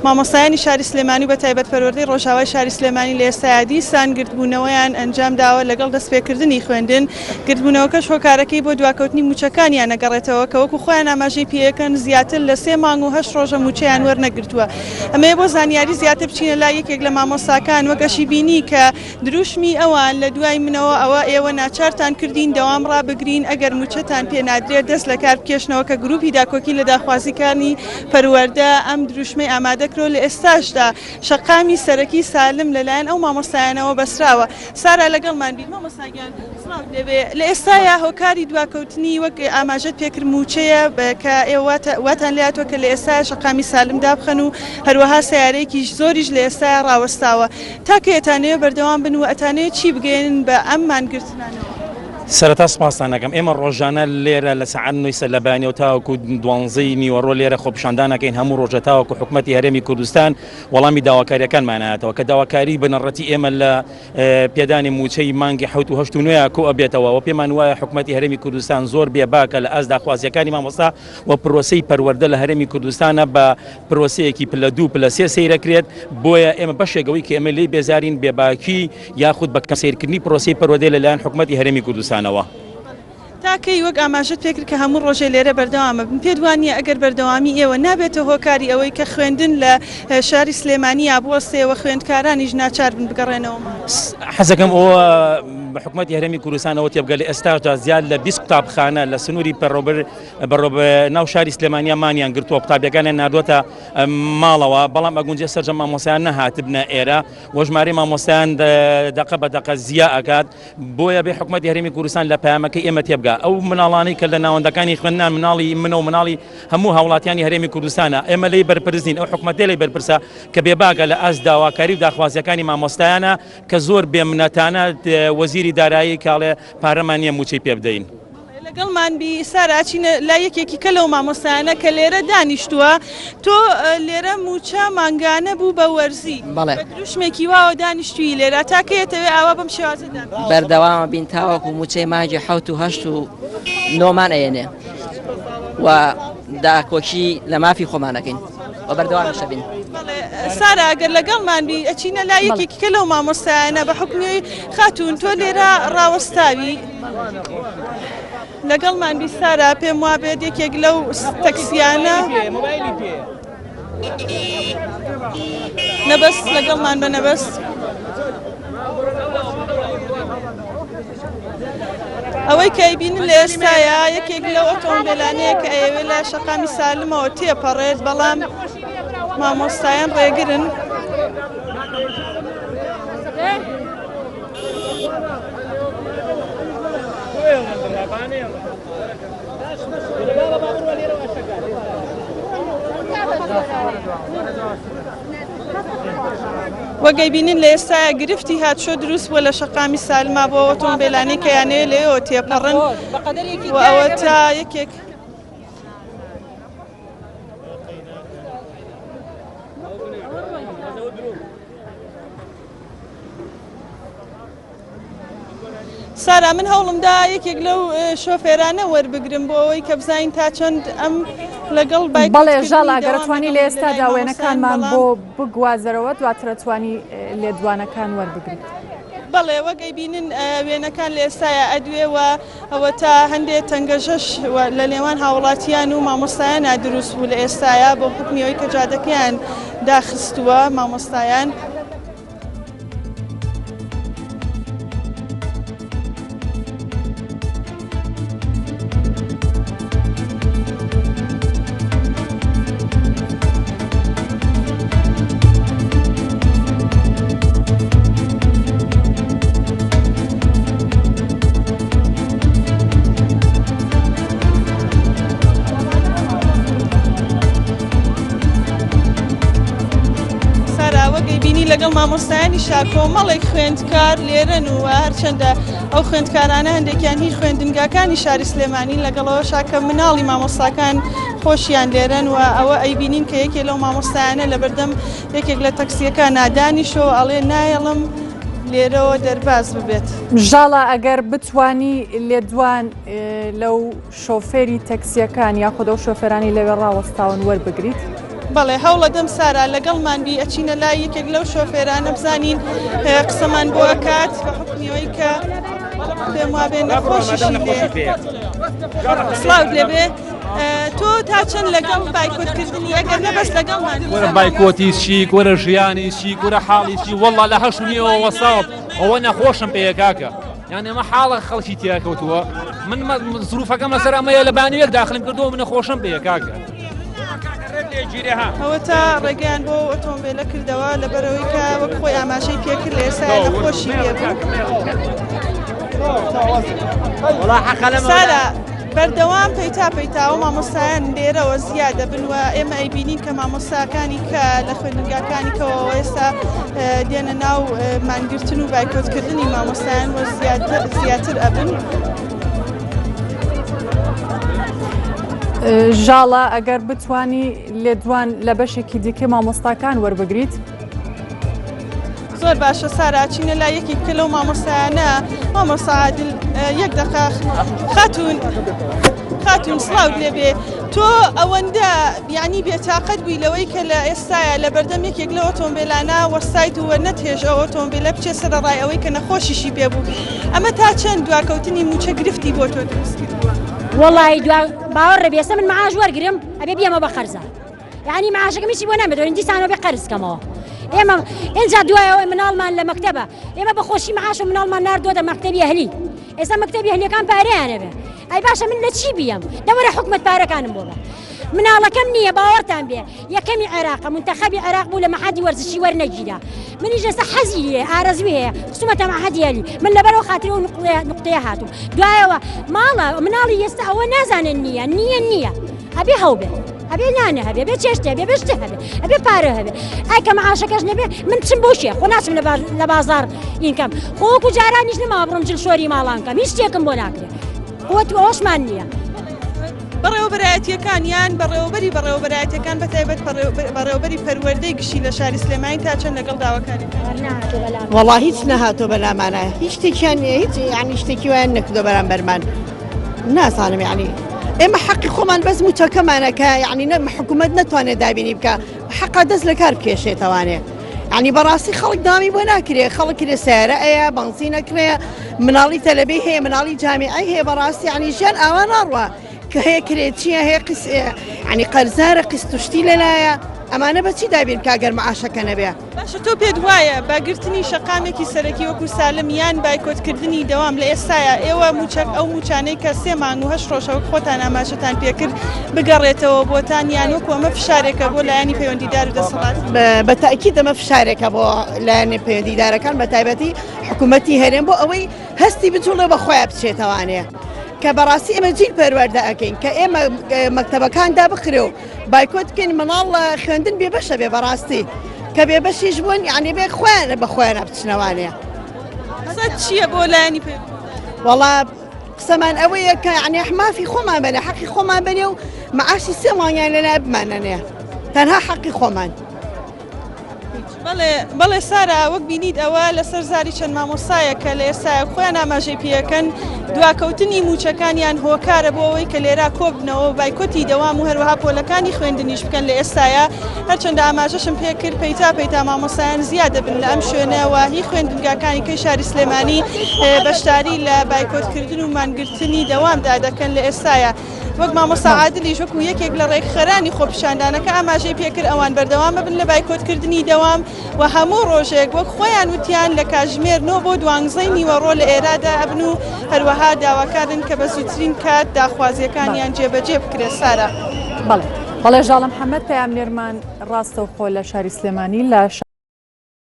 مامۆستایانی شاری سلێمانی و بە تایبەت پەروەردەی ڕۆژاوای شاری سلێمانی لە ئێستایا دیسان گردبوونەوەیان ئەنجام داوە لەگەڵ دەستپێکردنی خوێندن، گردبوونەوەکەش هۆکارەکەی بۆ دواکەوتنی مووچەکانیان ئەگەڕێتەوە کە وەکو خۆیان ئاماژەی پێیەکەن زیاتر لە سێ مانگ و هەشت ڕۆژە مووچەیان وەرنەگرتووە. ئەمەیە بۆ زانیاری زیاتر بچینە لای یەکێک لە مامۆستاکان وەک ئەشی بینی کە دروشمی ئەوان لە دوای منەوە ئەوە ئێوە ناچارتان کردین دەوام ڕابگرین ئەگەر مووچەتان پێ نادرێت دەست لە کار بکێشنەوە کە گروپی داکۆکی لە داخوازیکانی پەروەردە ئەم دروشمەی ئامادە کرۆ لە ئێستاشدا شەقامی سەرەکی سالم لەلایەن ئەو مامۆستایانەوە بەسراوە سارا لەگەڵمان بیت مامۆستا گیان سڵاوت لێبێ لە ئێستایا هۆکاری دواکەوتنی وەک ئاماژەت پێکرد مووچەیە کە ئێوە واتان لێهاتووە کە لە ئێستایا شەقامی سالم دابخەن و هەروەها سەیارەیەکیش زۆریش لە ئێستایا ڕاوەستاوە تا کەی ئەتانەوێ بەردەوام بن و ئەتانەوێ چی بگەیەنن بە ئەم مانگرتنانەوە؟ سەرەتا سپاستان ئەکەم ئێمە ڕۆژانە لێرە لە سەعات نۆی سەر لە بەیانیەوە تاوەکو دوانزەی نیوەڕۆ لێرە خۆپیشاندان ئەکەین هەموو ڕۆژە تاوەکو حکومەتی هەرێمی کوردستان وەڵامی داواکاریەکانمان نایەتەوە کە داواکاری بنەڕەتی ئێمە لە پێدانی مووچەی مانگی حەوت و هەشت و نۆیە کۆ ئەبێتەوە و پێمان وایە حکومەتی هەرێمی کوردستان زۆر بێباکە لە ئاست داخوازیەکانی مامۆستا و پرۆسەی پەروەردە لە هەرێمی کوردستانە بە پرۆسەیەکی پلە دوو پلە سێ سەیرەکرێت بۆیە ئێمە بەشێک ئەوەی کە ئێمە لێی بێزارین بێباکی یاخود بە کەم سەیرکردنی پرۆسەی پەروەردەیە لەلایەن حکومەتی هەرێمی کوردستانەوە. تا کەی وەک ئاماژەت پێکرد کە هەموو ڕۆژێ لێرە بەردەوام ئەبن، پێت وا نییە ئەگەر بەردەوامی ئێوە نابێتە هۆکاری ئەوەی کە خوێندن لە شاری سلێمانییا بوەستێ و خوێندکارانیش ناچار بن بگەڕێنەوە ماڵەوە؟ حەزەکەم ئەوە بە حکومەتی هەرێمی کوردستان ئەوە تێبگە لە ئێستاشدا زیاد لە 20 قوتابخانە لە سنووری پەڕۆبر بەڕۆبە ناو شاری سلێمانیا مانیان گرتووە قوتابیەکانیان ناردووەتە ماڵەوە بەڵام ئەگونجێ سەرجەم مامۆستایان نەهاتبنە ئێرە و ژمارەی مامۆستایان دەقە بە دەقە زیا ئەکات بۆیە بێ حکومەتی هەرێمی کوردستان لە پەیامەکەی ئێمە تێبگا ئەو مناڵانەی کە لە ناوەندەکانی خوێندنان مناڵی منە و مناڵی هەموو هاوڵاتیانی هەرێمی کوردستانە ئێمە لێی بەرپرس نین ئەو حکومەتەی لێی بەرپرسە کە بێباکە لە ئاست داواکاری و داخوازیەکانی مامۆستایانە کە زۆر بێمنەتانە وەزیری دارایی کاڵێ پارەمان نییە مووچەی پێ بدەین. لەگەڵمان بی سارا ئەچینە لای یەکێکی کە لەو مامۆستایانە کە لێرە دانیشتووە تۆ لێرە مووچە مانگانە بوو بە وەرزی بەڵێ. بە دروشمێکی واوە دانیشتووی لێرە تا کەی ئەتەوێ ئاوا بەم شێوازە دابنیشی؟ بەردەوامە بین تاوەکو مووچەی مانگی حەوت و هەشت و نۆمان ئەیەنێ و داکۆکی لە مافی خۆمان ئەکەین و بەردەوامیش ئەبین. بەڵێ سارا ئەگەر لەگەڵمان بی ئەچینە لای یەکێکی کە لەو مامۆستایانە بە حوکمی خاتوون تۆ لێرە ڕاوەستاوی لەگەڵمان بی سارا پێم وابێت یەکێک لەو تەکسیانە نەبەست لەگەڵمان بە نەبەست ئەوەی کە ئەیبینن لە ئێستایا یەکێک لەو ئۆتۆمبێلانەیە کە ئەیەوێت لە شەقامی سالمەوە تێپەڕێت بەڵام مامۆستایان ڕێگرن. وەک ئەیبینن لە ئێستایا گرفتی هاتشۆ دروست بووە لە شەقامی سالما بۆ ئۆتۆمبێلانەی کە یانەیە لەوێوە تێپەڕن و ئەوە تا یەکێک سارا من هەوڵمدا یەکێک لەو شۆفێرانە وەربگرم بۆ ئەوەی کە بزانین تا چەند ئەم لەگەڵ بەڵێ ژاڵ ئەگەر توانی لە ئێستادا وێنەکانمان بۆ بگوازەرەوە دواتر توانی لێدوانەکان وەربگریت. بەڵێ وەک ئەیبینن وێنەکان لە ئێستایا ئەدوێ و ئەوە تا هەندێ تەنگەژەش لە نێوان هاوڵاتیان و مامۆستایانە دروست بوو لە ئێستایا بۆ حکمی ئەوەی کە جادەکەیان داخستووە مامۆستایان. سارا وەک ئەیبینی لەگەڵ مامۆستایانیشا کۆمەڵێک خوێندکار لێرەن و هەرچەندە ئەو خوێندکارانە هەندێکیان هی خوێندنگاکانی شاری سلێمانین لەگەڵەوەشا کە مناڵی مامۆستاکان خۆشیان لێرەن و ئەوە ئەیبینین کە یەکێ لەو مامۆستایانە لەبەردەم یەکێک لە تەکسیەکان دانیشەوە ئەڵێ نایەڵم لێرەوە دەرباز ببێت. ژاڵە ئەگەر بتوانی لێدوان لەو شۆفێری تەکسیەکان یاخود ئەو شۆفێرانی لەوێ ڕاوەستاون وەربگریت؟ بەڵێ هەوڵەدەم سارا لەگەڵمان بی ئەچینە لای یەکێک لەو شۆفێرانە بزانین قسەمان بۆ ئەکات بە حکمیەوەی کە پێم وابێ نەخۆشیشی لێ سڵاوت لێبێ تۆ تا چەند لەگەڵ بایکۆتکردنی ئەگەر نەبەس لەگەڵمان وەرە بایکۆتی چی کورە ژیانی چی کورە حاڵی چی والله لە هەشت نیەوە وەساوم ئەوە نەخۆشم پێیە کاکە یان ئێمە حاڵە خەڵکی تیاکەوتووە من زروفەکەم لەسەر ئەمەیە لە بانیەک داخلم کردەوە منە خۆشم پێیە کاکە. ئەوەتا ڕێگەیان بۆ ئۆتۆمبیلە کردەوە لەبەرەوەی کە وەک خۆی ئاماژەی پێکرد لە ئێستا نەخۆشی پێ بوو. سارا بەردەوام پەیتا پەیتاوە مامۆستایان لێرەوە زیاد دەبن و ئێمە ئەیبینین کە مامۆستاکانی کە لە خوێندنگاکانی کەەوە ئێستا دێنە ناو مانگرتن و بایکۆتکردنی مامۆستایان وە زیاتر ئەبن. ژاڵە ئەگەر بتانی لێدوان لە بەشێکی دیکەی مامۆستاکان وەربگریت. زۆر باشە سارا چینە لای یەکێک کە لەو مامۆستایانە مامۆستا عادل یەک دەقە خاتون خاتون سڵاوت لێبێ تۆ ئەوەندە یعنی بێتاقەت بووی لەوەی کە لە ئێستاە لە بەردەم یەکێک لە ئۆتۆمبیلانە وەستایت و نەتهێش ئەو ئۆتۆمبیلە بچێ سەرەڕای ئەوەی کە نەخۆشیشی پێ بوو ئەمە تا چەند دواکەوتنی موچە گرفتی بۆ تۆ دروست کردووە؟ وەڵی دوا باوەڕ بێ ئێستا من معاش وەرگرم ئەبێ بیەمە بە قەرزە یعنی معاشەکەم هیچی بۆ نامێتەوە دیسانەوە بێ قەرز کەمەوە ئێمە ئینجا دوایەوە مناڵمان لە مەکتەبە ئێمە بە خۆشی معاش و مناڵمان ناردووەتە مەکتەبی ئەهلی ئێستا مەکتەبی ئەهلیەکان پارەیان هەبێ ئەی باشە من لە چی بیەم دەوەرە حکومەت پارەکانم بۆ بە مناڵەکەم نییە باوەڕتان بێ یەکەمی عێراقە منتەخەبی عێراق بوو لە مەحادی وەرزشی وەرنەگیرا منیش ئێستا حەزی لێ ئارەزوی هەیە خستومەتە مەحادی ئەلی من لەبەرەوە خاتری ئەو نقطەیە نقطەیە هاتووم دوایەوە ماڵە مناڵی ئێستا ئەوە نازانن نییە نییە نییە ئەبێ هەو بێ ئەبێ نانە هەبێ بێ چێشتێ بێ بێ شتێ هەبێ ئەبێ پارە هەبێ ئای کە معاشەکەش نەبێ من چم بۆ شێ خۆ ناچم لە بازار ئینکەم خۆ وەکو جارانیش نەماوە بڕۆم جل شۆری ماڵان کەم هیچ شتێکم بۆ ناکرێ قوت ئەوەشمان نییە. بەڕێوەبەرایەتییەکان یان بەڕێوەبەری بەڕێوەبەرایەتییەکان بە تایبەت بەڕێوەبەری پەروەردەی گشتی لە شاری سلێمانی تا چەند لەگەڵ داواکاریەکان؟ وەڵا هیچ نەهاتۆ بەلامانە هیچ شتێکیان نییە هیچ یعنی شتێکی وایان نەکردۆ بەرامبەرمان نازانم یعنی ئێمە حەقی خۆمان بەس موچەکەمانە کە یعنی نە حکوومەت نەتوانێت دابینی بکە حەقا دەست لە کار بکێشێتەوانێ یعنی بەڕاستی خەڵک دامی بۆ ناکرێ خەڵک کرێ سیارە ئەیە بەنزین ئەکرێ مناڵی تەلەبەی هەیە مناڵی جامیعی هەیە بەڕاستی یعنی ژیان ئاوا ناڕوا کە هەیە کرێچیە هەیە قیس یعنی قەرزارە قیست و شتی لەلایە ئەمانە بەچی دابین بکا گەر معاشەکە نەبێ. باشە تۆ پێت وایە بە گرتنی شەقامێکی سەرەکی وەکو سالم یان بایکۆتکردنی دەوام لە ئێستایا ئێوە موچە ئەو موچانەی کە سێ مانگ و هەشت ڕۆژە وەک خۆتان ئاماژەتان پێکرد بگەڕێتەوە بۆتان یان وەکو ئەمە فشارێکە بۆ لایەنی پەیوەندیدار و دەسەڵات؟ بە تەئکید ئەمە فشارێکە بۆ لایەنە پەیوەندیدارەکان بە تایبەتی حکوومەتی هەرێم بۆ ئەوەی هەستی بجوڵێ بە خۆیان بچێتەوانێ کە بەڕاستی ئێمە جیل پەروەردە ئەکەین کە ئێمە مەکتەبەکان دابخرێ و بایکۆت بکەین مناڵ لە خوێندن بێبەشە بێ بەڕاستی کە بێبەشیش بوون یعنی بێ خۆیان بە خۆیان بچنەوانێ قسەت چییە بۆ لایەنی پێ وەڵا قسەمان ئەوەیە کە یعنی مافی خۆمان بەنێ حەقی خۆمان بەنێ و معاشی سێ مانگیان لەلای بمانەنێ تەنها حەقی خۆمان. بەڵێ بەڵێ سارا وەک بینیت ئەوە لەسەر زاری چەند مامۆستایەک کە لە ئێستایا خۆیان ئاماژەی پێەکەن دواکەوتنی موچەکانیان هۆکارە بۆ ئەوەی کە لێرا کۆبنەوە بایکۆتی دەوام و هەروەها پۆلەکانی خوێندنیش بکەن لە ئێستایا هەرچەندە ئاماژەشم پێکرد پەیتا پەیتا مامۆستایان زیاد دەبن لە ئەم شوێنەوە هی خوێندنگاکانی کەی شاری سلێمانی بەشداری لە بایکۆتکردن و مانگرتنی دەوامدا دەکەن لە ئێستایا وەک مامۆستا عادلیش وەکو یەکێک لە ڕێکخەرانی خۆپیشاندانەکە ئاماژەی پێکرد ئەوان بەردەوام بن لە بایکۆتکردنی دەوام و هەموو ڕۆژێک وەک خۆیان وتیان لە کاژمێر نۆ بۆ دوانزەی نیوەڕۆ لە ئێرادا ئەبن و هەروەها داواکارن کە بە زووترین کات داخوازیەکانیان جێبەجێ بکرێت سارا. بەڵێ بەڵێ ژاڵە محەممەد پەیامنێرمان ڕاستەوخۆ لە شاری سلێمانی لە.